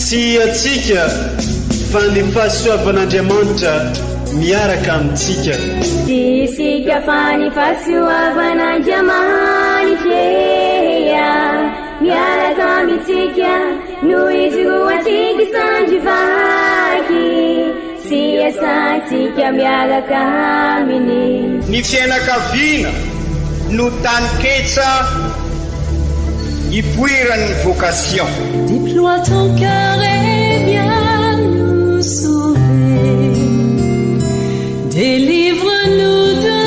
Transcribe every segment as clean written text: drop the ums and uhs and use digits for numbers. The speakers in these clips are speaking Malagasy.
Tsy antsika fa ny fahasoavan'Andriamanitra miaraka amintsika. Tsy isika fa ny fahasoavan'Andriamanitra miaraka amintsika no ijoroantsika sandry vaky sy iasantsika miaraka aminy. Ny fiainakaviana no taninketsa ipoiran'ny vocation. Déploie ton cœur et viens nous sauver. Délivre-nous de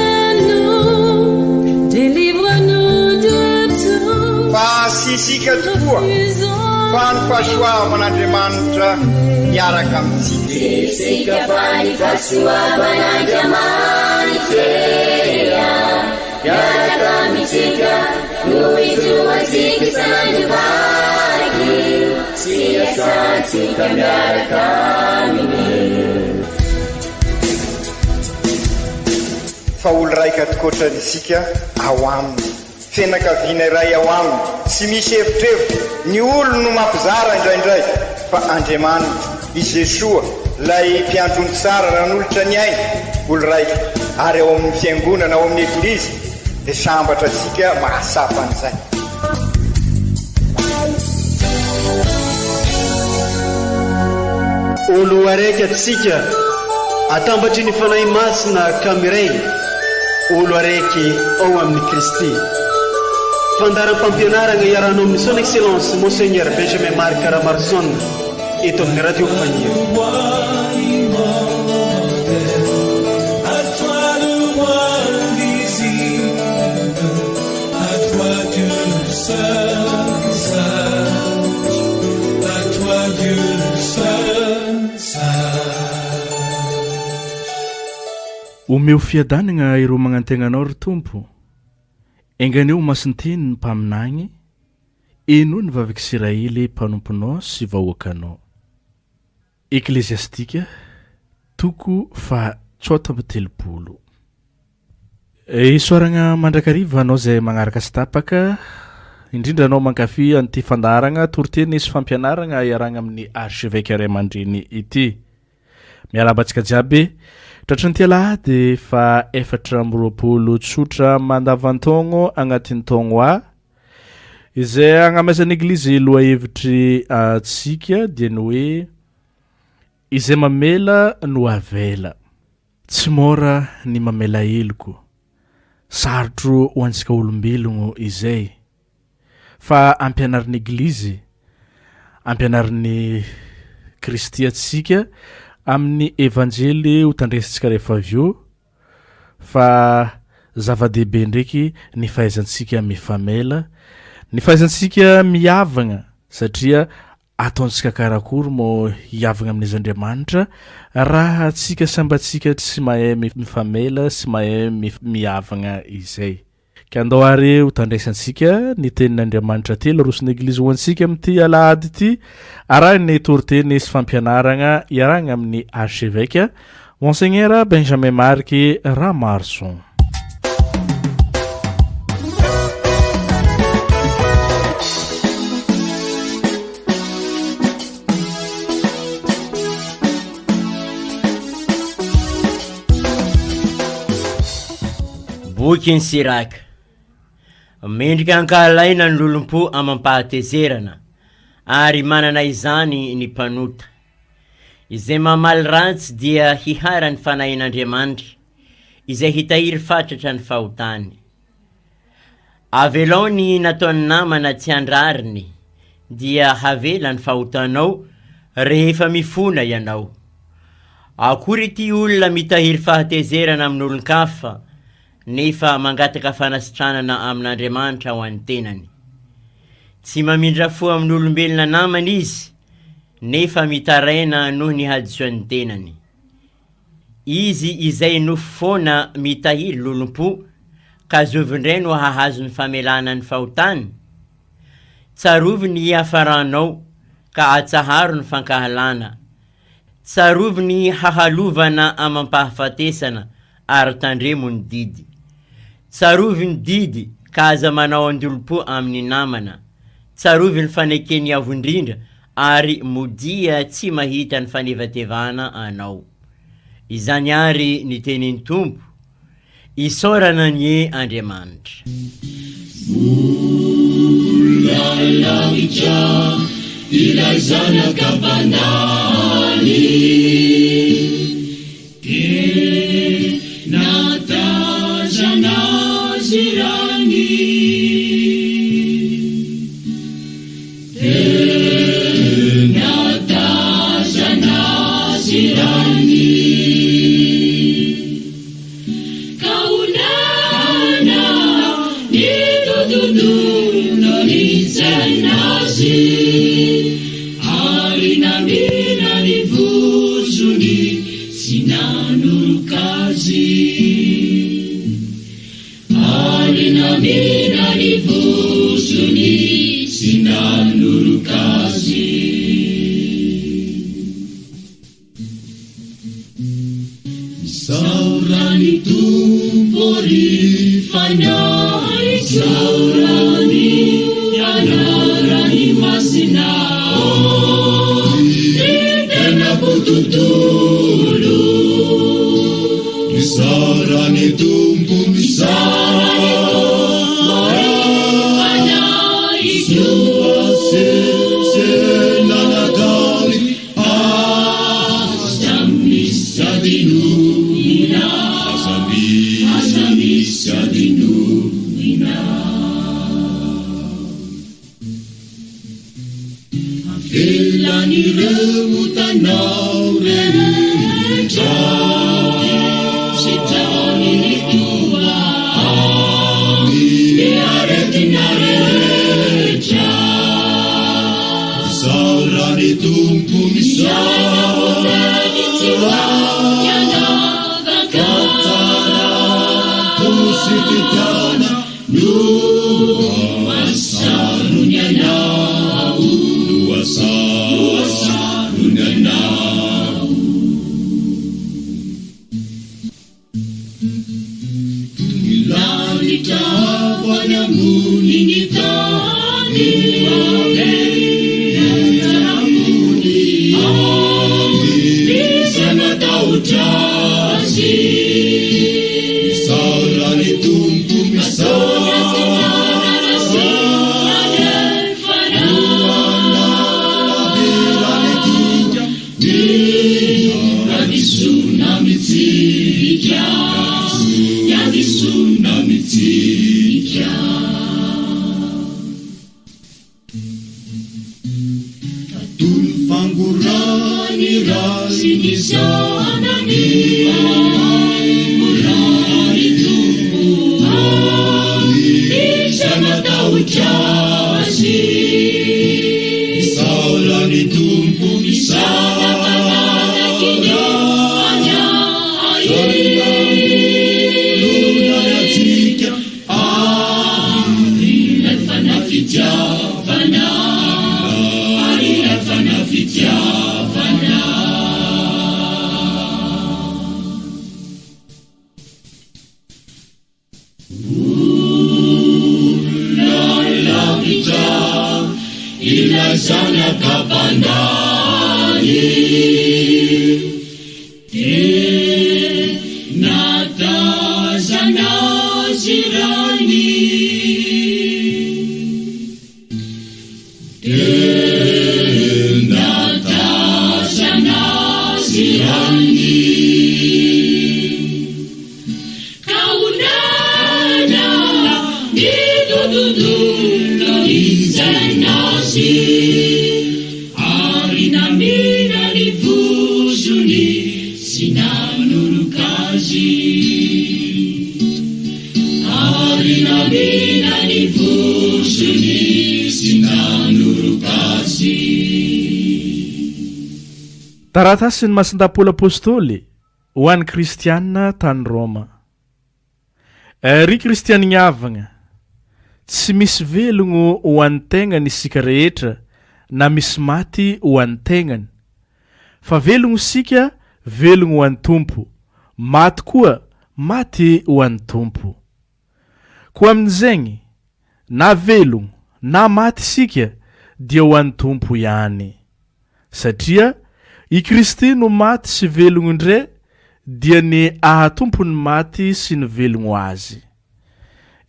nous, délivre-nous de tout. Fa tsy isika tokoa fa ny fahasoavan'Andriamanitra miaraka amintsika. Tsy isika fa ny fahasoavan'Andriamanitra miaraka amintsika no ijoroantsika sandry vaky sy iasantsika miaraka aminy. Fa olo raika tokoatrany isika ao aminy. Fianakaviana iray ao aminy, tsy misy evitrevitra, ny olony no mampizara indraindray, fa Andriamanitra, i Jesoa, ilay Mpiandry omby tsara nanolotra ny ainy, olo raika, ary ao amin'ny Fiangonana, ao amin'ny Eglizy, dia sambatra antsika mahatsapa an'izay. Olo araiky atsika, atambatry ny Fanahy Masina ka miray, olo araiky ao amin'i Kristy. Fandaharam-pampianaragna iarahanao amin'ny Son Excellence Monseigneur Benjamin Marc Ramaroson eto amin'ny Radio Faniry. Omeo fiadanagna ireo magnantegna Anao, ry Tompo. Enga anie ho masin-teny ny mpaminagny, henoy ny vavak'Isiraely mpanomponao sy vahoakanao. Ekleziastika, toko faha 33. Isaoragna mandrakariva anao izay magnaraka sy tapaka, indrindra anao mankafy an'ity fandaharagna toriteny sy fampianaragna iarahagna amin'ny Archevêque Ray aman-dreny ity. Miarahaba antsika jiaby. Tratry ny alahady fa 24 tsotra mandavan-taogno agnatin'ny taogno A. Izay agnamaizan'ny Eglizy lohahevitry antsika dia ny hoe izay mamela no avela. Tsy mora ny mamela heloko. Sarotro ho antsika olombelogno izay. Fa ampianarin'ny Eglizy, ampianarin'i Kristy antsika amin'ny Evanjely ho tandresintsika rehefa avy eo fa zava-dehibe ndraiky ny fahaizantsika mifamela, ny fahaizantsika mihavagna satria Ataontsika karakory moa hihavagna amin'izy Andriamanitra raha tsika sambatsika tsy mahay mifamela sy mahay mihavagna izay. Ka andao ary ho tandresantsika ny tenin'Andriamanitra telo aroson'ny Eglizy ho antsika amin'ity alahady ity, arahin'ny toriteny sy fampianaragna iarahagna amin'ny Archevêque Monseigneur Benjamin Marc Ramaroson. Bokin'i Siraka. Mendrika ankahalaina ny lolompo amam-pahatezerana, ary manana izany ny mpanota. Izay mamaly ratsy dia hiharan'ny Fanahin'Andriamanitra, izay hitahiry fatratra ny fahotany. Avelao ny nataon'ny namana tsy an-drariny, dia havela ny fahotanao rehefa mifona ianao. Akory ity olona mitahiry fahatezerana amin'olon-kafa nefa mangataka fanasitranana amin'Andriamanitra ho an'ny tenany. Tsy mamindra fo amin'olombelona namany izy nefa mitaraina noho ny hadisoan'ny tenany. Izy izay nofo foana mitahiry lolompo ka zovy indray no hahazo ny famelana ny fahotany? Tsarovy ny hiafaranao ka atsaharo ny fankahalana. Tsarovy ny hahalovana amam-pahafatesana ary tandremo ny didy. Tsarovy ny didy ka aza manao an-dolompo amin'ny namana. Tsarovy ny faneken'ny Avo Indrindra. ary modia tsy mahita ny fanevatevana anao. Izany àry ny tenin'ny Tompo, Isaorana anie Andriamanitra. Mbola lavitra ilay zanaka mpandany Dia nahatazana azy rany Dia nahatazana azy rany Ka onana nidodododo nitsena azy Ary namina ny vozony sy nanoroka azy Ary namina ny vozony sy nanoroka azy. Misaora ny Tompo ry fanahy Misaora ny anarany masina ô Ry tenako tontolo Misaora ny Tompo Misaora ny Tompo ry fanahiko Soa sy Aza misy adinoina Aza misy adinoina Avelan'ireo otanao rehetra Sitrany ny toa Ny aretina rehetra Misaora ny Tompo misaora Sy fitiavana no asarony anao No asarony anao Ny lanitra avo any ambony ny tany ambony Izay matahotra Azy Misaora ny Tompo misaora Misaora ny Tompo Olona lavitra ilay zanaka mpandany Dia nahatazana azy rany Dia nahatazana azy rany Ka onana nidodododo nitsaina azy, ary namina ny vozony sy nanoroka azy. Ary namina ny vozony sy nanoroka azy. Taratasin'i Masindahy Paoly Apostoly Ho an'ny kristiana tany Roma. Ry kristianignavagna, tsy misy velogno ho an'ny tegnany isika rehetra na misy maty ho an'ny tegnany. Fa velogno isika, velogno ho an'ny Tompo, maty koa, maty ho an'ny Tompo. Koa amin'izegny, na velogno na maty isika dia ho an'ny Tompo ihany. Satria i Kristy no maty sy velogno indre dia ny ahatompo ny maty sy ny velogno azy.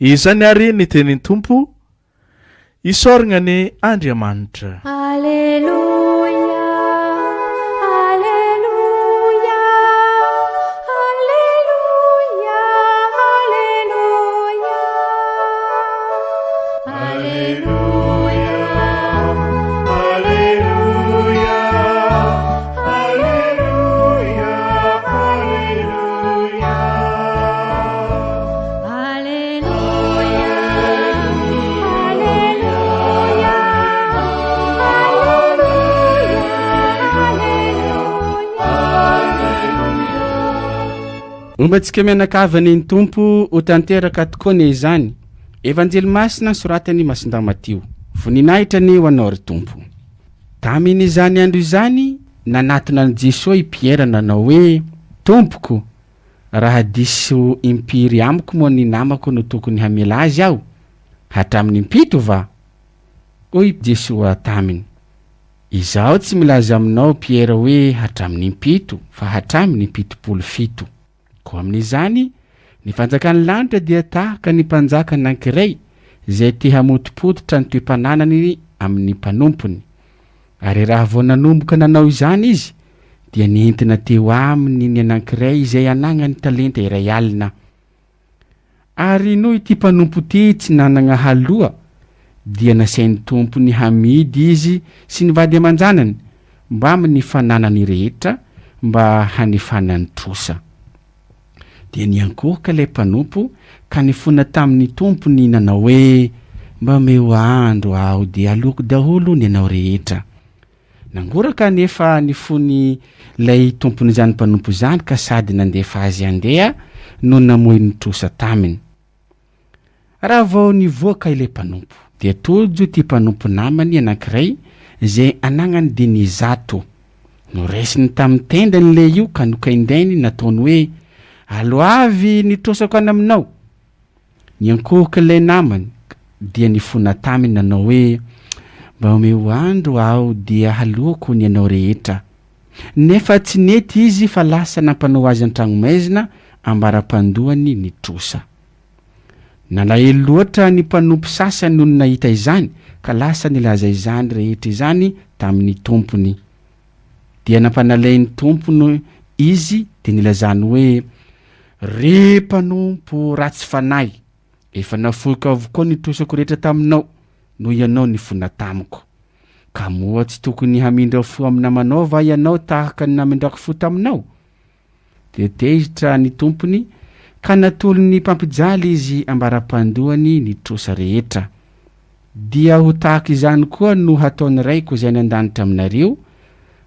Izany ary ny tenin'ny Tompo, Isaoragna anie Andriamanitra. Aleloia, Aleloia, Aleloia, Aleloia. Aleloia, Aleloia, Aleloia, Aleloia. Aleloia, Aleloia, Aleloia, Aleloia. Homba antsika mianakavy anie ny Tompo, ho tanteraka tokoa anie izany. Evanjely masina soratan'i Masindahy Matio. Voninahitra anie ho Anao ry Tompo. Tamin' izany andro izany, nanatona an'i Jesoa i Piera nanao hoe, Tompoko, raha diso impiry amiko moa ny namako no tokony hamela azy aho? Hatramin'ny impito va? Hoy Jesoa taminy, Izaho tsy milaza aminao, Piera, hoe hatramin'ny impito, fa hatramin'ny impitopolo fito. Koa amin'izany, ny fanjakan'ny lanitra dia tahaka ny mpanjaka anankiray izay te hamotopototra ny toe-pananany amin'ny mpanompony. Ary raha vao nanomboka nanao izany izy, dia nentina teo aminy ny anankiray izay anagnany talenta iray alina. Ary noho ity mpanompo ity tsy nanagna haloa, dia nasain'ny tompony hamidy izy sy ny vady aman-janany mbamin'ny fananany rehetra mba hanefana ny trosa. Dia niankohoka ilay mpanompo ka nifona tamin'ny tompony nanao hoe, Mba omeo andro aho dia aloako daholo ny anao rehetra. Nangoraka anefa ny fony ilay tompon'izany mpanompo izany ka sady nandefa azy handeha no namoy ny trosa taminy. Raha vao nivoaka ilay mpanompo, dia tojo ity mpanompo namany anankiray izay anagnany denie zato. Noraisiny tamin'ny tendany ilay io ka nokaindainy nataony hoe, Aloavy ny trosako any aminao. Niankohoka ilay namany dia nifona taminy nanao hoe, Mba omeo andro aho dia haloako ny anao rehetra. Nefa tsy nety izy fa lasa nampanao azy an-tragnomaizina ambara-pandoany ny trosa. Nalahelo loatra ny mpanompo sasany nony nahita izany ka lasa nilaza izany rehetra izany tamin'ny tompony. Dia nampanalain'ny tompony izy dia nilazany hoe, Ry mpanompo ratsy fanahy, efa nafoiko avokoa ny trosako rehetra taminao, noho ianao nifona tamiko. Ka moa tsy tokony hamindra fo amin'ny namanao va ianao tahaka ny namindrako fo taminao? Dia tezitra ny tompony, ka natolony mpampijaly izy ambara-pandoany ny trosa rehetra. Dia ho tahaka izany koa no hataon'ny Raiko izay any an-danitra aminareo,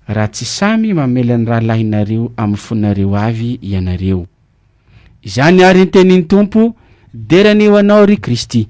raha tsy samy mamela ny rahalahinareo amin'ny fonareo avy ianareo. Izany àry ny tenin'ny Tompo, dera anie ho Anao, ry Kristy.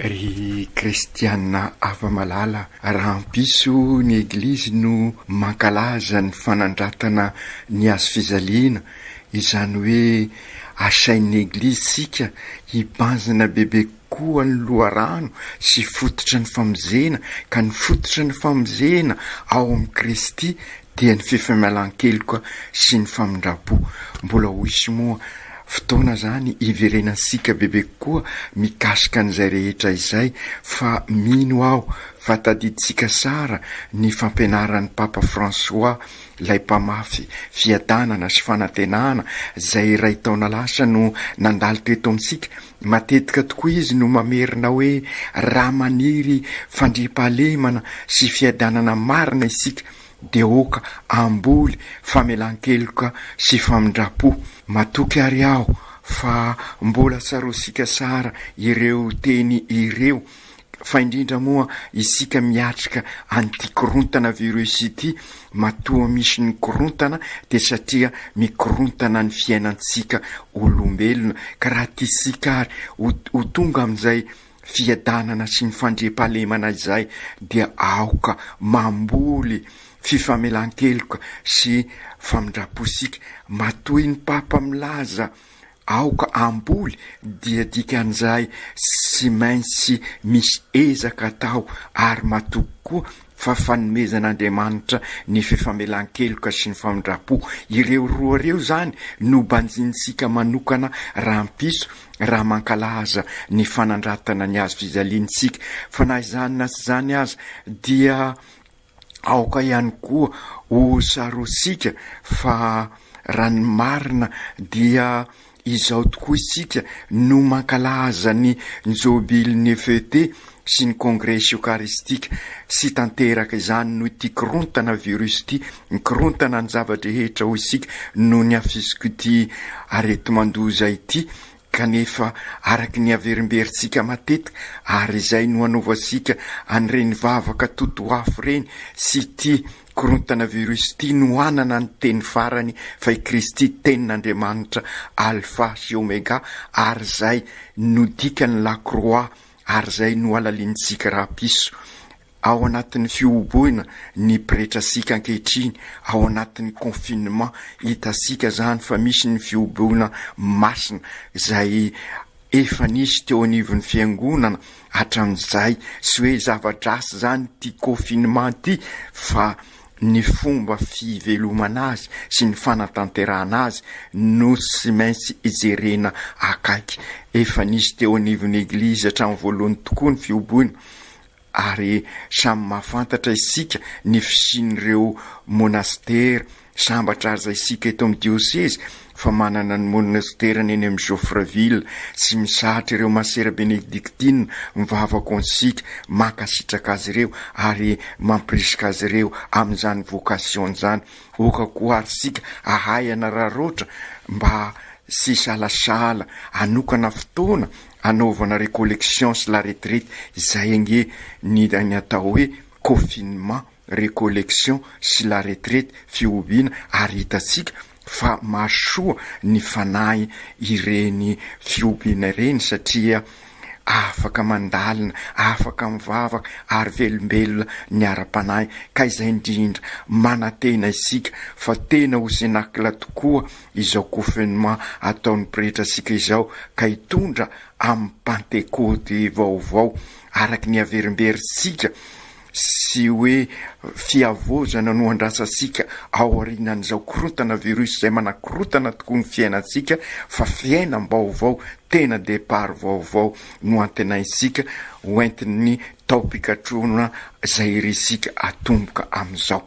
Ry kristiana hava-malala, rahampiso ny Eglizy no mankalaza ny fanandratana ny hazofijaliana, izany hoe asain'ny Eglizy isika hibanjina bebe kokoa ny loharano sy fototry ny famonjena, ka ny fototry ny famonjena ao amin'i Kristy dia ny fifamelan-keloka sy ny famindram-po. Mbola ho hisy moa fotoana izany hiverenantsika bebe kokoa mikasika an'izay rehetra izay fa mino aho fa tadidintsika tsara ny fampianaran'ny Papa François ilay mpamafy fiadanana sy fanantenana izay iray taona lasa no nandalo teto amintsika. Matetika tokoa izy no mamerina hoe raha maniry fandriampahalemana sy fiadanana marina isika dia aoka hamboly famelan-keloka sy famindram-po. Matoky àry aho fa mbola tsaroantsika tsara ireo teny ireo, fa indrindra moa isika miatrika an'ity korontana virus ity, matoa misy ny korontana dia satria mikorontana ny fiainantsika olombelona, ka raha tiantsika ary ho tonga amin'izay fiadanana sy ny fandriampahalemana izay dia aoka mamboly fifamelan-keloka sy. famindram-po isika. Matoa iny Papa milaza aoka hamboly dia dikan'izay tsy maintsy misy ezaka atao ary matoky koa fa fanomezan'Andriamanitra ny fifamelan-keloka sy ny famindram-po. Ireo roa ireo izany no banjinintsika manokana rahampitso raha mankalaza ny fanandratana ny hazo fijaliana isika. Fa na izany na tsy izany aza dia Aoka ihany koa ho tsaroantsika fa raha ny marina dia izao tokoa isika no mankalaza ny Jobilin'ny FET sy ny Kongresy Eokaristika. Tsy tanteraka izany noho ity korontana virus ity, mikorontana ny zava-drehetra hoy isika noho ny hafizik'ity areti-mandoza ity. Kanefa, araka ny averimberintsika matetika, ary izay no anaovantsika an'ireny vavaka totoafo ireny, tsy ity korontana virus ity no hanana ny teny farany fa i Kristy Tenin'Andriamanitra, Alpha sy Omega, ary izay no dikan'ny Lakroa, ary izay no halalinintsika rahapiso. Ao anatin'ny fihoboina ny pretrasika ankehitriny, ao anatin'ny confinement, hitasika zany fa misy ny fihoboina masina izay efa nisy teo anivon'ny fiangonana hatramin'izay, tsy hoe zava-dratsy zany ity confinement ity fa ny fomba fivelomana azy sy ny fanatanterahana azy no tsy maintsy jerena akaiky. Efa nisy teo anivon'ny eglizy hatramin'ny voalohany tokoa ny fihoboina Ary samy mahafantatra isika ny fisian'ireo monastera, sambatra aza isika eto amin'ny diosezy fa manana ny monasterany eny amin'ny Joffreville, tsy misahatra ireo masera benedictine mivavaka ho antsika, mankasitraka azy ireo ary mampirisika azy ireo amin'izany vocation izany. Oka koa ary isika ahay hanararaotra mba tsy hisalasala hanokana fotoana Anaovana recollection sy la retraite izay ange ny ny atao hoe confinement, recollection sy la retraite, fihobiana ary hitantsika fa mahasoa ny fanahy ireny fihobiana ireny satria afaka mandalina, afaka mivavaka ary velombelona ny ara-panahy ka izay indrindra manantena isika fa tena ho cenacle tokoa izao confinement ataon'ny pretra sika izao ka hitondra amin'ny pantekoty vaovao araky ny averimberintsika sy hoe fihavaozana no andrasantsika ao aorianan'izao korontana virus izay manakorotana tokoa ny fiainantsika fa fiainam-baovao tena départ vaovao no antenaintsika hoentin'ny taom-pikatrohana izay irintsika atomboka amin'izao.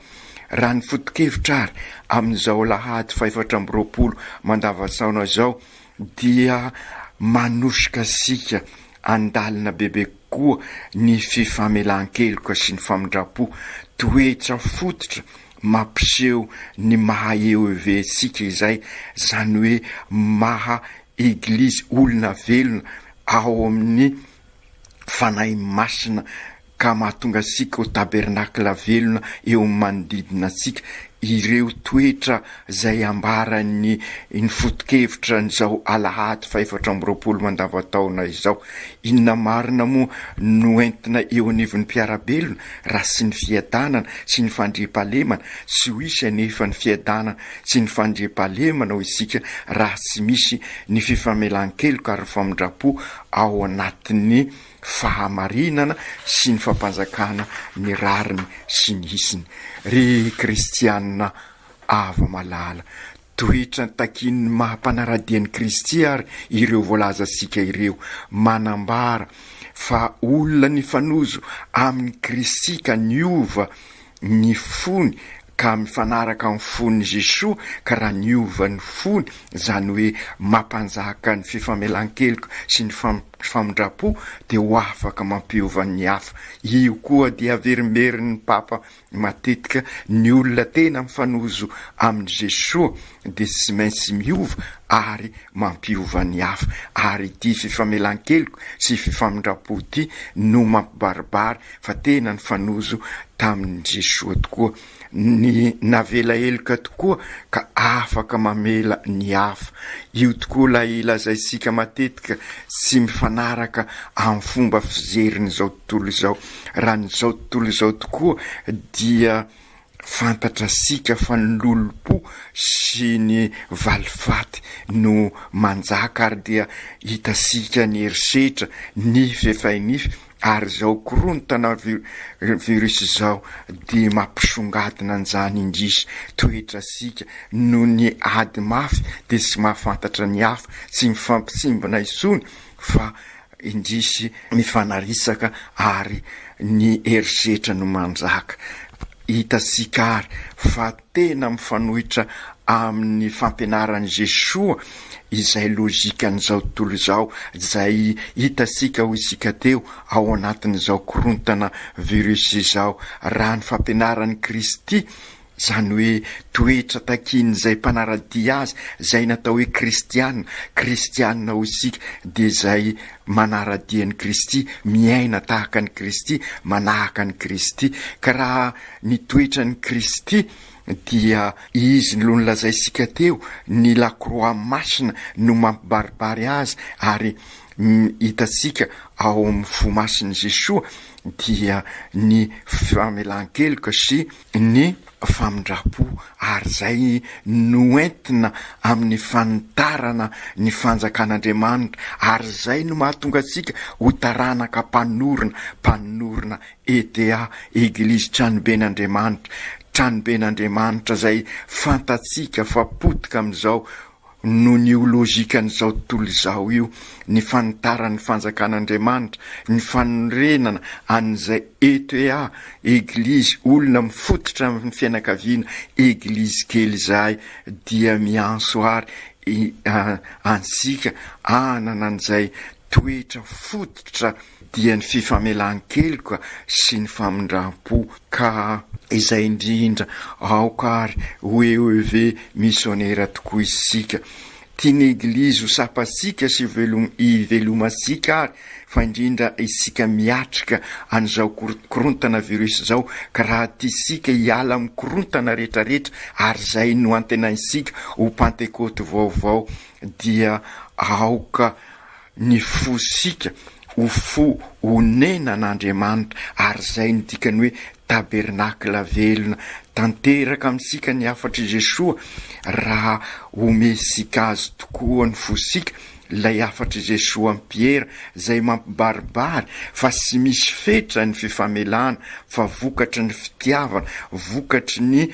Raha ny foto-kevitra ary amin'izao alahady fahefatra amby 20 mandavantaona izao dia manosika antsika handalina bebe kokoa ny fifamelan-keloka sy ny famindram-po, toetra fototra mampiseho ny maha EEV antsika izay, izany hoe maha Eglizy olona velona ao amin'ny Fanahy Masina ka mahatonga antsika ho tabernakla velona eo amin'ny manodidina antsika, ireo toetra izay ambaran'ny ny foto-kevitra an'izao alahady fahefatra amby 20 mandavantaona izao. Inona marina moa no entina eo anivon'ny mpiara-belona raha tsy ny fiadanana sy ny fandriampahalemana? Tsy ho hisy anefa ny fiadanana sy ny fandriampahalemana hoy isika raha tsy misy ny fifamelan-keloka ary ny famindram-po ao anatin'ny fahamarinana sy ny fampanjakana ny rariny sy ny hisiny. Ry kristiana hava-malala, toetra takian'ny maha mpanara-dia an'i Kristy ary ireo voalazantsika ireo, manambara fa olona nifanojo amin'i Kristy ka niova ny fony ka mifanaraka amin'ny fon'i Jesoa ka raha niova ny fony, izany hoe mampanjaka ny fifamelan-keloka sy ny famindram-po dia ho afaka mampiova ny hafa. Io koa dia averimberin'ny Papa matetika, ny olona tena mifanojo amin'i Jesoa dia tsy maintsy miova ary mampiova ny hafa. Ary ity fifamelan-keloka sy fifamindram-po ity no mampibaribary fa tena nifanojo tamin'i Jesoa tokoa, ny navela heloka tokoa ka afaka mamela ny hafa. Io tokoa ilay lazaintsika matetika tsy mifanaraka amin'ny fomba fijerin'izao tontolo izao. Raha ny izao tontolo izao tokoa dia. Fantatrasika fa ny lolompo sy ny valifaty no manjaka ary dia hitasika ny herisetra, nify efay nify ary izao korontana virus izao dia mampisongadina an'izany indrisy. Toetrasika noho ny ady mafy dia tsy mahafantatra ny hafa, tsy mifampitsimbina intsony fa Indrisy mifanarisaka ary ny herisetra no manjaka. Hitantsika ary fa tena mifanohitra amin'ny fampianaran'i Jesoa izay lojikan'izao tontolo izao izay hitantsika hoy isika teo ao anatin'izao korontana virus izao. Raha ny fampianaran'i Kristy Izany hoe toetra takian'izay mpanara-dia azy, izay natao hoe kristiana, kristiana ho isika dia izay manara-dia an'i Kristy, miaina tahaka an'i Kristy, manahaka an'i Kristy. Ka raha ny toetran'i Kristy dia Izy no nolazaintsika teo, ny lakroa masina no mampibaribary Azy ary hitantsika ao amin'ny fo masin'i Jesoa dia ny famelan-keloka sy ny famindram-po ary izay no entina amin'ny fanitarana ny fanjakan'Andriamanitra ary izay no mahatonga antsika ho taranaka mpanorina, mpanorina ETA, Eglizy Tranoben'Andriamanitra, Tranoben'Andriamanitra izay fantatsika fa potika amin'izao Noho io lojikan'izao tontolo izao io, ny fanitaran'ny fanjakan'Andriamanitra, ny fanorenana an'izay ETA, Eglizy, olona mifototra amin'ny fianakaviana, Eglizy kely izay, dia miantso ary antsika hanana an'izay toetra fototra dia ny fifamelan-keloka sy ny famindram-po ka izay indrindra aoka ary ho EEV misionera tokoa isika. Tian'ny Eglizy ho sapantsika sy hivelomantsika ary fa indrindra isika miatrika an'izao korontana virus izao ka raha tiantsika hiala amin'ny korontana rehetrarehetra ary izay no antenaintsika ho Pantekoty vaovao dia aoka ny fosika ho fo onenan'Andriamanitra, ary izay no dikany hoe tabernakla velona. Tanteraka amintsika ny hafatr'i Jesoa raha omesika azy tokoa ny fosika, ilay hafatr'i Jesoa amin'i Piera izay mampibaribary fa tsy misy fetra ny fifamelana fa vokatry ny fitiavana, vokatry ny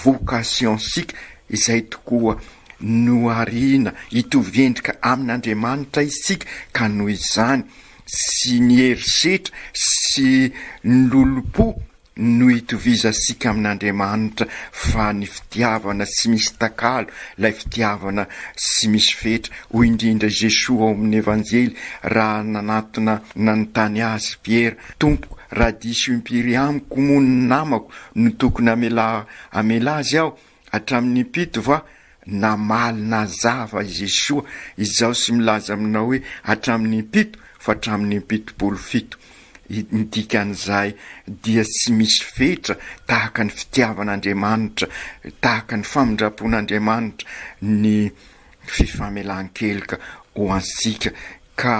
vocation-sika izay tokoa Nohariana hitovy endrika amin'Andriamanitra isika ka noho izany tsy ny herisetra sy ny lolompo no itovizantsika amin'Andriamanitra fa ny fitiavana tsy misy takalo, ilay fitiavana tsy misy fetra. Hoy indrindra Jesoa ao amin'ny Evanjely raha nanatona nanontany azy Piera, Tompoko, raha diso impiry amiko moa ny namako no tokony hamela azy aho? Hatramin'ny impito va? Namaly nazava i Jesoa, Izaho tsy milaza aminao hoe hatramin'ny impito, fa hatramin'ny impitopolo fito. Ny dikan'izay dia tsy misy fetra tahaka ny fitiavan'Andriamanitra, tahaka ny famindram-pon'Andriamanitra ny fifamelan-keloka ho antsika. Ka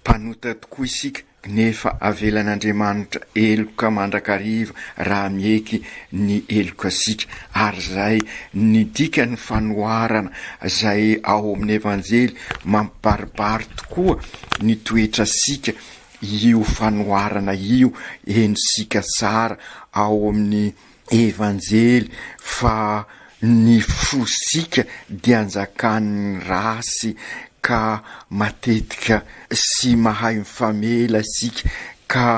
mpanota tokoa isika. Nefa avelan'Andriamanitra heloka mandrakariva raha mieky ny helokasika. Ary izay ny dikan'ny fanoharana izay ao amin'ny Evanjely mampibaribary tokoa ny toetrasika io fanoharana io, henontsika tsara ao amin'ny Evanjely fa ny fosika dia anjakan'ny ratsy ka matetika sy mahay mifamela isika ka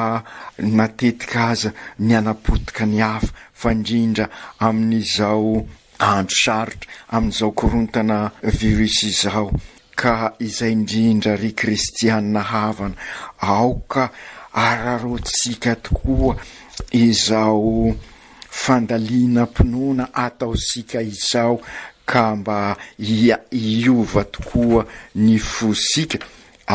matetika aza ny hanapotika ny hafa fa indrindra amin'izao andro sarotra amin'izao korontana virus izao ka izay indrindra ry kristiana havana aoka araraotsika tokoa izao fandalinam-pinoana ataosika izao ka mba hiova tokoa ny fosika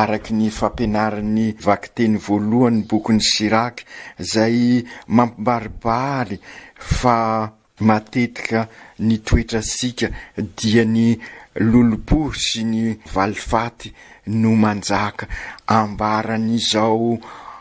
araky ny fampianaran'ny vakiteny voalohan'ny bokin'i Siraka izay mampibaribary fa Matetika ny toetrasika dia ny lolompo sy ny valifaty no manjaka. Ambaran'izao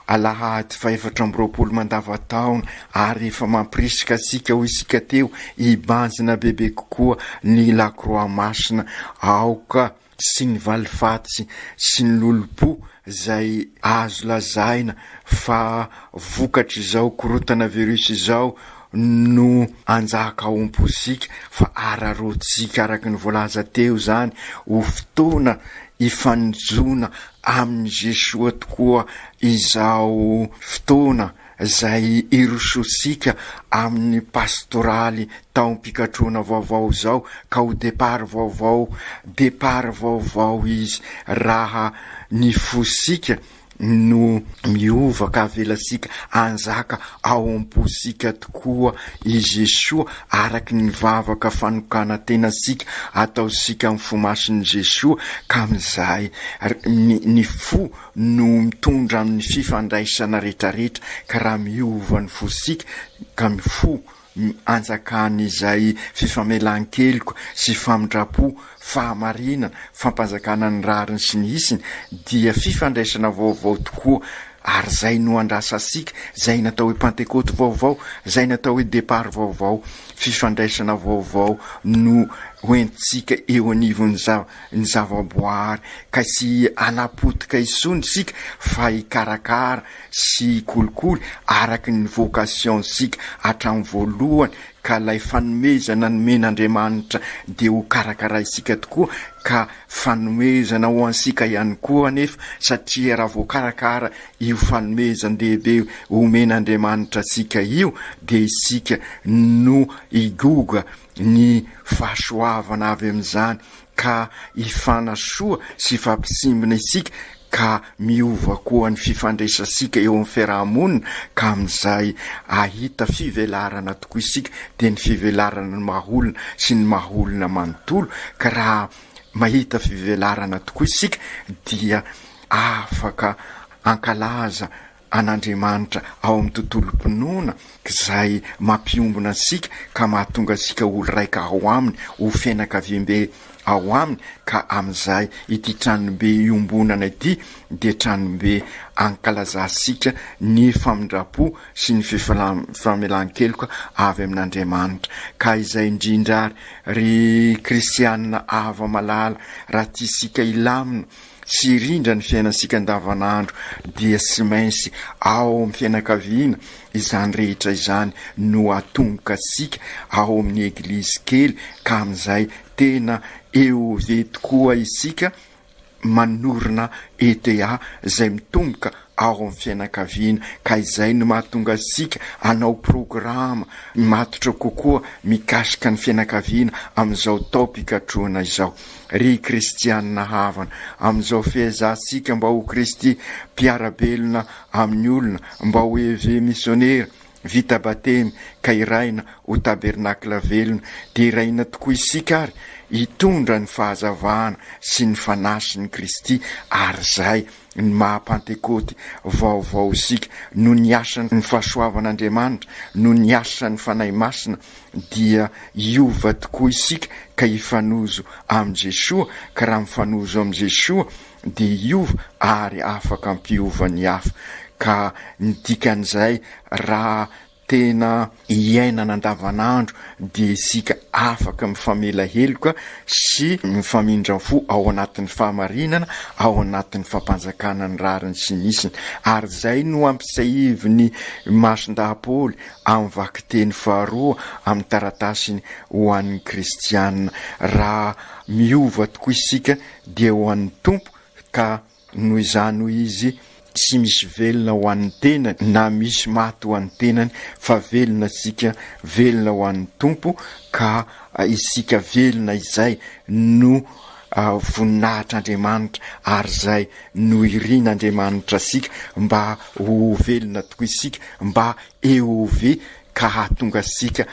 Alahady faha-24 mandavantaona ary efa mampirisika antsika hoy isika teo hibanjina bebe kokoa ny Lakroa Masina. Aoka sy ny valifaty sy ny lolompo izay azo lazaina fa vokatr'izao korontana virus izao no anjaka ao am-pontsika fa araraotintsika araka ny voalaza teo izany ho fotoana ifanjoana amin'i Jesoa tokoa izao fotoana izay irosoantsika amin'ny pastoraly taom-pikatrohana vaovao izao ka ho départ vaovao, départ vaovao izy raha ny fosika no miova ka avelantsika hanjaka ao am-pontsika tokoa i Jesoa araka ny vavaka fanokanan-tenantsika ataontsika amin'ny fo masin'i Jesoa ka amin'izay ny fo no mitondra amin'ny fifandraisana rehetrarehetra ka raha miova ny fosika ka ny fo anjakan'izay fifamelan-keloka sy famindram-po, fahamarinana, fampanjakana ny rariny sy ny hisiny dia fifandraisana vaovao tokoa ary zay no andrasantsika, zay natao hoe pantekoty vaovao, zay natao hoe départ vaovao, fifandraisana vaovao no hoentintsika eo anivon'ny ny zavaboary ka tsy hanapotika intsony isika fa hikarakara sy hikolikoly araka ny vocation-tsika hatramin'ny voalohany ka ilay fanomezana nomen'Andriamanitra dia ho karakaraintsika tokoa ka fanomezana ho antsika ihany koa anefa satria raha voakarakara io fanomezan-dehibe omen'Andriamanitra antsika io dia isika no higoga ny fahasoavana avy amin'izany ka hifanasoa sy hifampisimbina isika ka miova koa ny fifandraisantsika eo amin'ny fiaraha-monina ka amin'izay ahita fivelarana tokoa isika dia ny fivelarana ny maha olona sy ny maha olona manontolo ka raha mahita fivelarana tokoa isika dia afaka ankalaza an'Andriamanitra ao amin'ny tontolom-pinoana izay mampiombona antsika ka mahatonga antsika ho raika ao Aminy, ho fianakaviambe ao Aminy, ka amin'izay ity tranobe iombonana ity dia tranobe ankalazantsika ny famindram-po sy ny fifamelan-keloka avy amin'Andriamanitra. Ka izay indrindra ary, ry kristiana hava-malala, raha tiantsika hilamina, Tsy rindra ny fiainantsika andavanandro dia tsy maintsy ao amin'ny fianakaviana izany rehetra izany no atomboka antsika ao amin'ny eglizy kely ka amin'izay tena EOV tokoa isika manorina ETA izay mitomboka ao amin'ny fianakaviana ka izay no mahatonga antsika hanao programa matotra kokoa mikasika ny fianakaviana amin'izao taom-pikatrohana izao. Ry kristianina havana, amin'izao fiezahantsika mba ho Kristy mpiara-belona amin'ny olona, mba ho EV misionera, vita batemy ka irahina ho tabernakla velona, dia irahina tokoa isika ary hitondra ny fahazavana sy ny Fanahin'i Kristy ary izay ny maha Pantekôty vaovao isika, noho ny asan'ny fahasoavan'Andriamanitra, noho ny asan'ny Fanahy Masina, dia hiova tokoa isika ka hifanojo amin'i Jesoa, ka raha mifanojo amin'i Jesoa dia hiova ary afaka hampiova ny hafa. Ka ny dikan'izay raha tena iainana andavanandro dia isika afaka mifamela heloka sy mifamindra fo ao anatin'ny fahamarinana, ao anatin'ny fampanjakana ny rariny sy ny hisiny. Ary izay no ampisahivin'i Masindahy Paoly amin'ny vakiteny faharoa amin'ny taratasiny ho an'ny kristiana. Raha miova tokoa isika dia ho an'ny Tompo ka Noho izany hoy izy, tsy misy velona ho an'ny tenany na misy maty ho an'ny tenany fa velona isika, velona ho an'ny Tompo ka isika velona izay no voninahitr'Andriamanitra ary izay no irin'Andriamanitra antsika mba ho velona tokoa isika mba EOV ka hahatonga antsika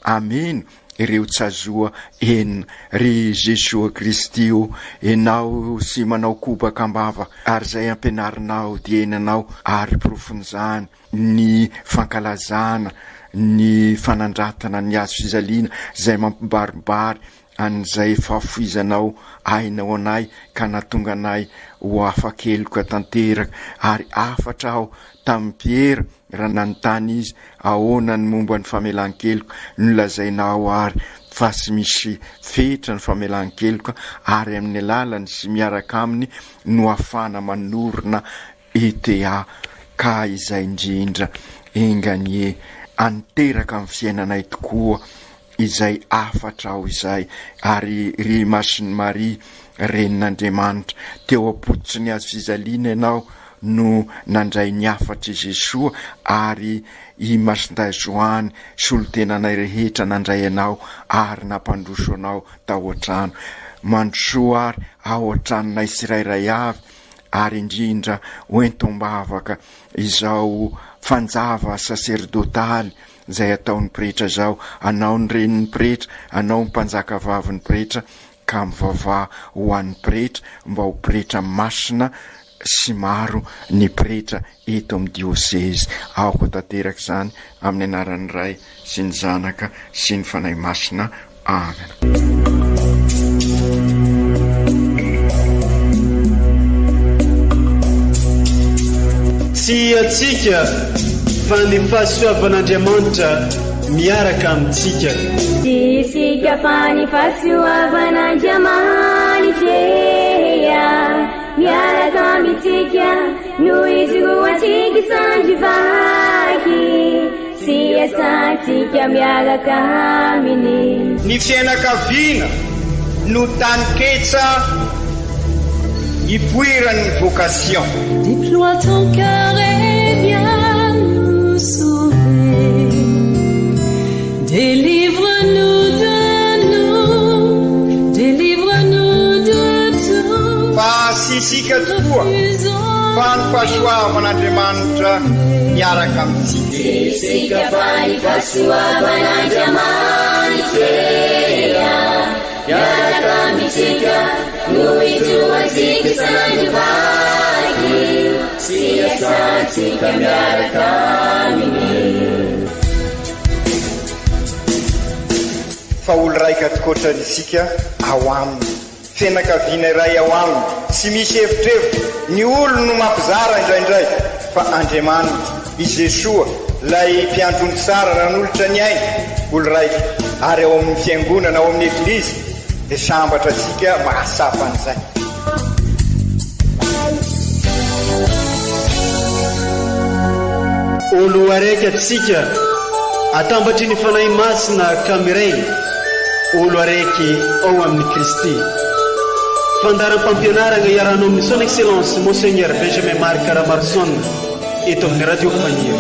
Ameno ireo tsazoa enina. Ry Jesoa Kristy o, Enao sy manao kobaka am-bava, ary izay ampianarinao dia iainanao, ary porofon'izany ny fankalazana ny fanandratana ny hazo fijaliana izay mampibaribary. an'izay fahafoizanao aina ho anay ka nahatonga anay ho afa-keloka tanteraka. Ary hafatra aho tamin'i Piera raha nanontany izy ahoana ny momba ny famelan-keloka, nolazainao ary fa tsy misy fetra ny famelan-keloka ary amin'ny alalany sy miaraka aminy no ahafahana manorina ETA ka izay indrindra enga anie haniteraka amin'ny fiainanay tokoa izay hafatrao izay ary ry Masin'i Maria Renin'Andriamanitra teo am-pototry ny hazo fijaliana ianao no nandray ny hafatr'i Jesoa ary i Masindahy Joany solontenanay rehetra nandray anao ary nampandroso anao tao an-trano. Mandrosoa ary ao an-tranonay tsirairay avy ary indrindra hoento am-bavaka izao fanjava saserdotaly izay ataon'ny pretra izao, anao ny renin'ny pretra, anao ny mpanjaka vavin'ny pretra, ka mivavaha ho an'ny pretra mba ho pretra masina sy maro ny pretra eto amin'ny diosezy. Aoka ho tanteraka izany amin'ny anaran'ny Ray sy ny Zanaka sy ny Fanahy Masina. Amen. Tsy antsika fa ny fahasoavan'Andriamanitra miaraka amintsika. Tsy isika fa ny fahasoavan'Andriamanitra miaraka amintsika no ijoroantsika sandry vaky. Sy iasantsika miaraka aminy. Ny fiainakaviana no taninketsa ipoiran'ny vocation. Déploie ton cœur et viens nous sauver. Délivre-nous de nous, délivre-nous de tout. Fa tsy isika tokoa fa ny fahasoavan'Andriamanitra miaraka amintsika. Tsy isika fa ny fahasoavan'Andriamanitra miaraka amintsika no ijoroantsika isan'andro vaky sy iasantsika miaraka aminy. Fa olo raika tokoatrany isika ao aminy. Fianakaviana iray ao aminy, tsy misy evitrevitra, ny olony no mampizara indraindray, fa Andriamanitra, i Jesoa, ilay Mpiandry ondry tsara nanolotra ny ainy, olo raika, ary ao amin'ny Fiangonana, ao amin'ny Eglizy, dia sambatra isika mahatsapa an'izay. Olo araiky atsika atambatry ny Fanahy Masina ka miray olo araiky ao amin'i Kristy. Fandaharam-pampianaragna iarahanao amin'ny Son Excellence Monseigneur Benjamin Marc Ramaroson eto amin'ny Radio Faniry.